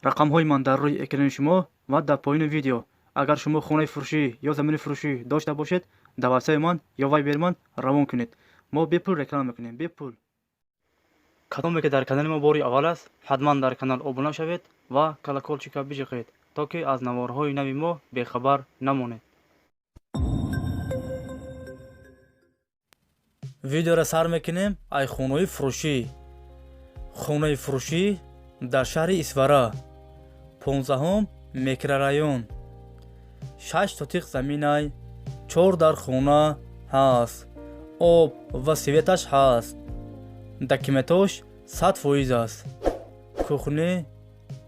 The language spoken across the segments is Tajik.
Рақамҳои ман дар рӯи экрани шумо ва дар поёни видео. Агар шумо хонаи фурӯшӣ ё замини фурӯшӣ дошта бошед, дар ватсапи ман ё вайбери ман равон кунед. Мо бепул реклама мекунем, бепул. Кадоме ки дар канали мо бори аввал аст, ҳатман дар канал обуна шавед ва колокольчика биҷиқед, то ки аз наворҳои нави мо бехабар намонед. Видеоро сар мекунем ай хонаи фурӯшӣ. Хонаи фурӯшӣ дар шаҳри Исфара, 15-ум микрорайон. 6 сотиқ заминай, 4 дар хона ҳаст, об ва светаш ҳаст. Документош 100% аст. Кухни,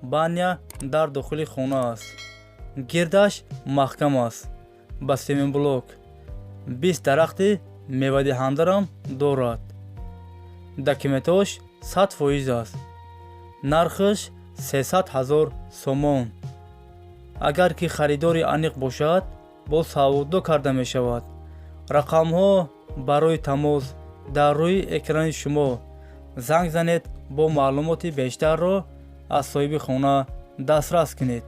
баня дар дохили хона аст. Гирдаш маҳкам аст. Ба семенблок 20 дарахти мевадиҳандарам дорад. Документош 100% аст. Нархаш 300 000 сомон. Агар ки харидори аниқ бошад, бо савдо карда мешавад. Рақамҳо барои тамос дар рӯи экрани шумо. Занг занед, бо маълумоти бештарро аз соҳиби хона дастрас кунед.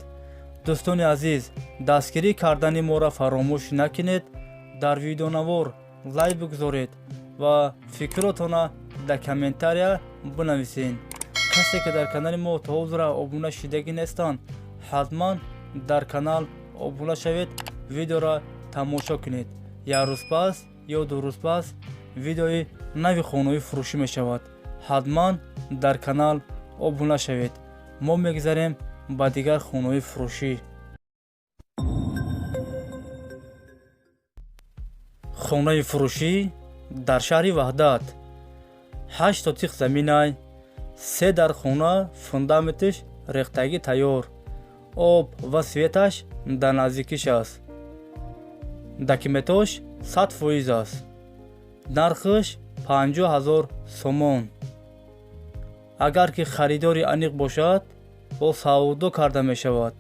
Дӯстони азиз, дастгирӣ кардани моро фаромӯш накунед. Дар видеонавор лайк бигузоред ва фикротонро дар комментария бинависед. Касе ки дар канали мо то ҳозира обуна шидагӣ нестанд, ҳатман дар канал обуна шавед, видеоро тамошо кунед. Як рӯз пас ё 2 рӯз пас видеои нави хонаи фурӯшӣ мешавад. Ҳатман дар канал обуна шавед. Мо мегзарем ба дигар хонаи фурӯшӣ. Хонаи фурӯшӣ дар шаҳри Ваҳдат. 8 сотиқ заминай, 3 дар хона, фундаментиш рехтагӣ тайёр. Об ва светаш дар наздикиш аст. Документош 100% аст. Нархаш 50 000 сомон. Агар ки харидори аниқ бошад, бо савдо карда мешавад.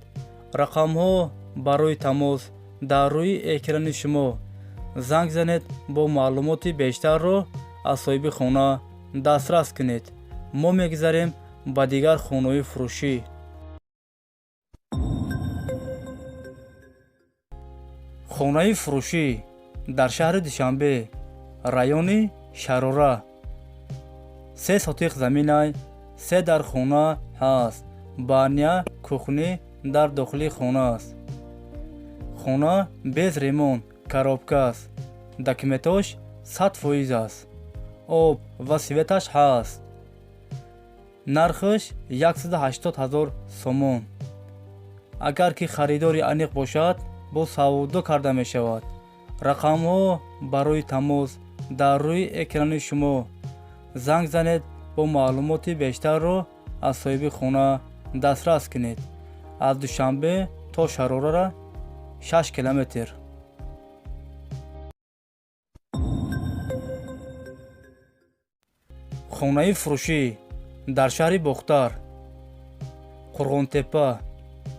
Рақамҳо барои тамос дар рӯи экрани шумо. Занг занед, бо маълумоти бештарро аз соҳиби хона дастрас кунед. Мо мегзарем ба дигар хонаи фурӯшӣ. Хонаи фурӯшӣ дар шаҳри Душанбе, райони Шарора. 3 сотиқ заминай, 3 дар хона ҳаст. Баня, кухни дар дохили хона аст. Хона без ремонт, коробка аст. Документош 100% аст. Об ва светаш ҳаст. Нархаш 180 000 сомон. Агар ки харидори аниқ бошад, бо савдо карда мешавад. Рақамҳо барои тамос дар рӯи экрани шумо. Занг занед, бо маълумоти бештарро аз соҳиби хона дастрас кунед. Аз Душанбе то Шарорара 6 километр. Хонаи фурӯшӣ дар шаҳри Бохтар, Қурғонтеппа.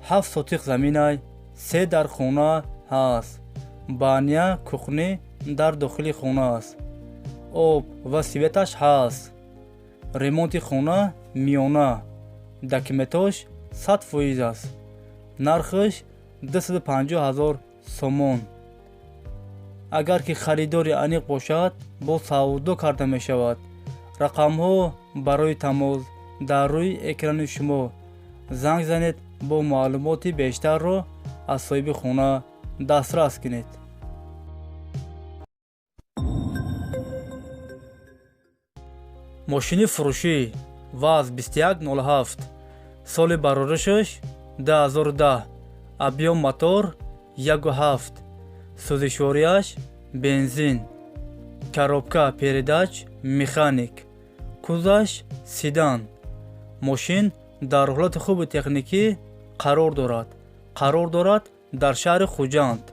7 сотиқ заминай, 3 дар хона ҳаст. Баня, кухни дар дохили хона аст. Об ва светаш ҳаст. Ремонти хона миёна. Документош 100% аст. Нархаш 250 000 сомон. Агар ки харидори аниқ бошад, бо савдо карда мешавад. Рақамҳо барои тамос дар рӯи экрани шумо. Занг занед, бо маълумоти бештарро аз соҳиби хона дастрас кунед. Мошини фурӯшӣ ВАЗ 2107, соли бароришаш 2010, объём мотор 1,7, сӯзишвориаш бензин, коробка передач механик, кузаш седан. Мошин дар ҳолати хуби техникӣ қарор дорад. Қарор дорад дар шаҳри Хуҷанд.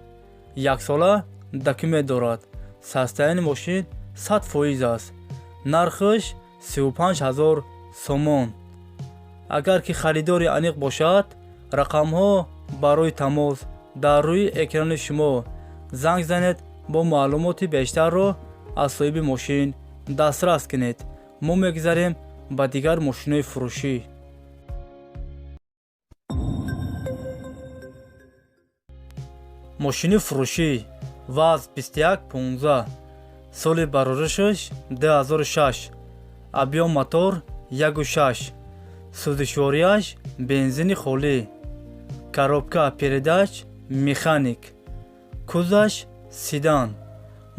Яксола документ дорад. Состояние мошин 100% аст. Нархаш 35 000 сомон. Агар ки харидори аниқ бошад, рақамҳо барои тамос дар рӯи экрани шумо. Занг занед, бо маълумоти бештарро аз соҳиби мошин дастрас кунед. Мо мегзарем ба дигар мошинҳои фурӯшӣ. Мошини фурӯшӣ ВАЗ 2115, соли бароришаш 2006, объём мотор 1,6, сӯзишвориаш бензини холӣ, коробка передач механик, кузоваш седан.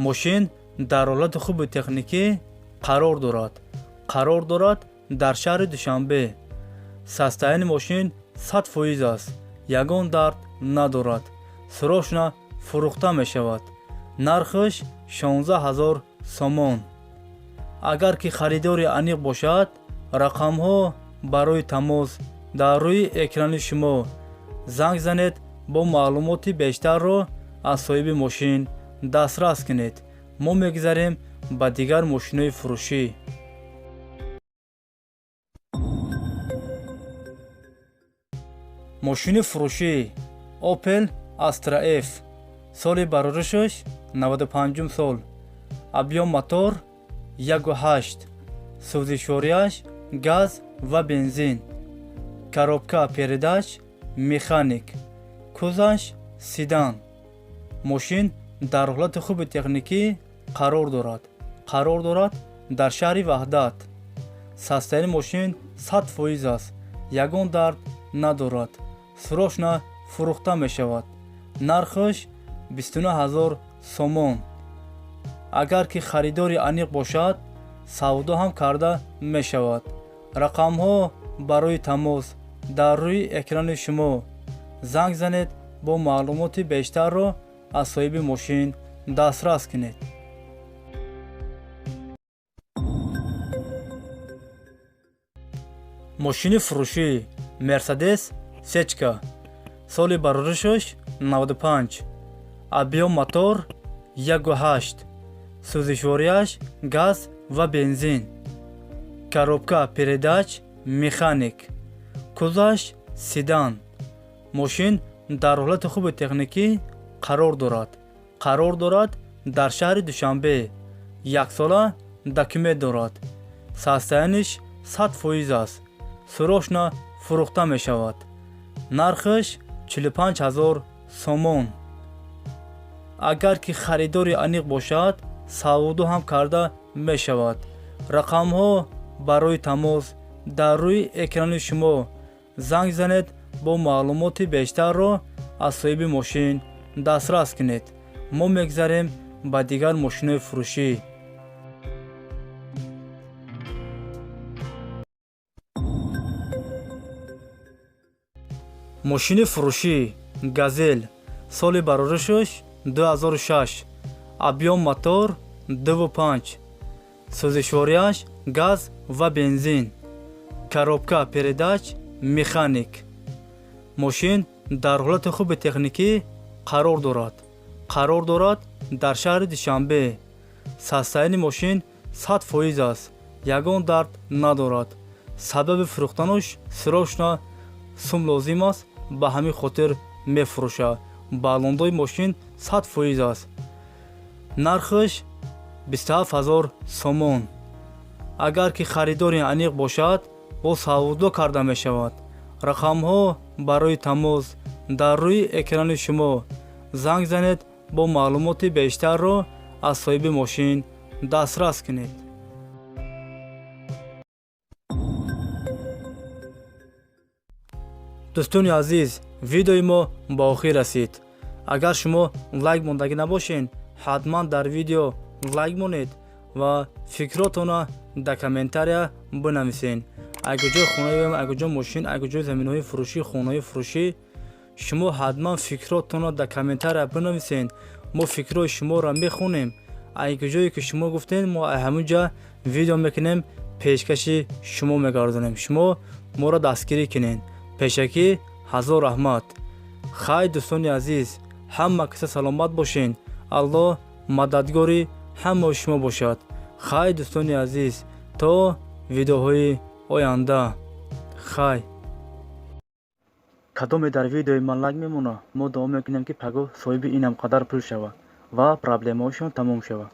Мошин дар ҳолати хуби техникӣ қарор дорад. Қарор дорад дар шаҳри Душанбе. Состояние мошин 100% аст, ягон дард надорад. Срочно фурӯхта мешавад. Нархаш 16 000 сомон. Агар ки харидори аниқ бошад, рақамҳо барои тамос дар рӯи экрани шумо. Занг занед, бо маълумоти бештарро аз соҳиби мошин дастрас кунед. Мо мегузарем ба дигар мошинҳои фурӯшӣ. Мошини фурӯшӣ Opel Astra F, соли бароришаш 95 сол, объём мотор 1,8, сӯзишвориаш газ ва бензин, коробка передач механик, кузоваш седан. Мошин дар ҳолати хуби техникӣ қарор дорад. Қарор дорад дар шаҳри Ваҳдат. Состояние мошин 100% аст, ягон дард надорад. Срочно фурӯхта мешавад. Нархаш 29 000 сомон. Агар ки харидори аниқ бошад, савдо ҳам карда мешавад. Рақамҳо барои тамос дар рӯи экрани шумо. Занг занед, бо маълумоти бештарро аз соҳиби мошин дастрас кунед. Мошини фурӯшӣ Мерседес Сечка, соли бароришаш 95, объём мотор 1,8, сӯзишвориаш газ ва бензин, коробка передач механик, кузоваш седан. Мошин дар ҳолати хуби техникӣ қарор дорад. Қарор дорад дар шаҳри Душанбе. Яксола документ дорад. Состояние ш 100% аст. Срочно фурӯхта мешавад. Нархаш 45 000 сомон. Агар ки харидори аниқ бошад, савдо ҳам карда мешавад. Рақамҳо барои тамос дар рӯи экрани шумо. Занг занед, бо маълумоти бештарро аз соҳиби мошин дастрас кунед. Мо мегузарем ба дигар мошинҳои фурӯшӣ. Мошини фурӯшӣ Газел, соли бароришаш 2006, объём мотор 2,5, сӯзишвориаш газ ва бензин, коробка передач механик. Мошин дар ҳолати хуби техникӣ қарор дорад. Қарор дорад дар шаҳри Душанбе. Состояние мошин 100% аст, ягон дард надорад. Сабаби фурӯхтанаш срочно сум лозим аст, ба ҳамин хотир мефурӯшад. Баллондои мошин 100% аст. Нархаш 27 000 сомон. Агар ки харидори аниқ бошад, бо савдо карда мешавад. Рақамҳо барои тамос дар рӯи экрани шумо. Занг занед, бо маълумоти бештарро аз соҳиби мошин дастрас кунед. Дӯстони азиз, видеои мо ба охир расид. Агар шумо лайк мондагӣ набошед, ҳатман дар видео лайк монед ва фикротонро дар комментария бинависед. Агар ҷои хонаи, агар ҷо мошин, агар ҷои заминҳои фурӯшӣ, хонаҳои фурӯшӣ, шумо ҳатман фикротонро дар комментария бинависед. Мо фикрҳои шуморо мехонем. Агар ҷое ки шумо гуфтед, мо ҳамун ҷа видео мекунем, пешкаши шумо мегардонем. Шумо моро дастгирӣ кунед. Пешакӣ ҳазор раҳмат. Хай, дӯстони азиз, ҳама каса саломат бошед. Аллоҳ мададгори ҳамаи шумо бошад. Хай, дӯстони азиз, то видеоҳои оянда, хай. Кадоме дар видеои ман лайк мемонад, мо дуо мекунем, ки пагоҳ соҳиби инам қадар пул шавад ва проблемаҳошон тамом шавад.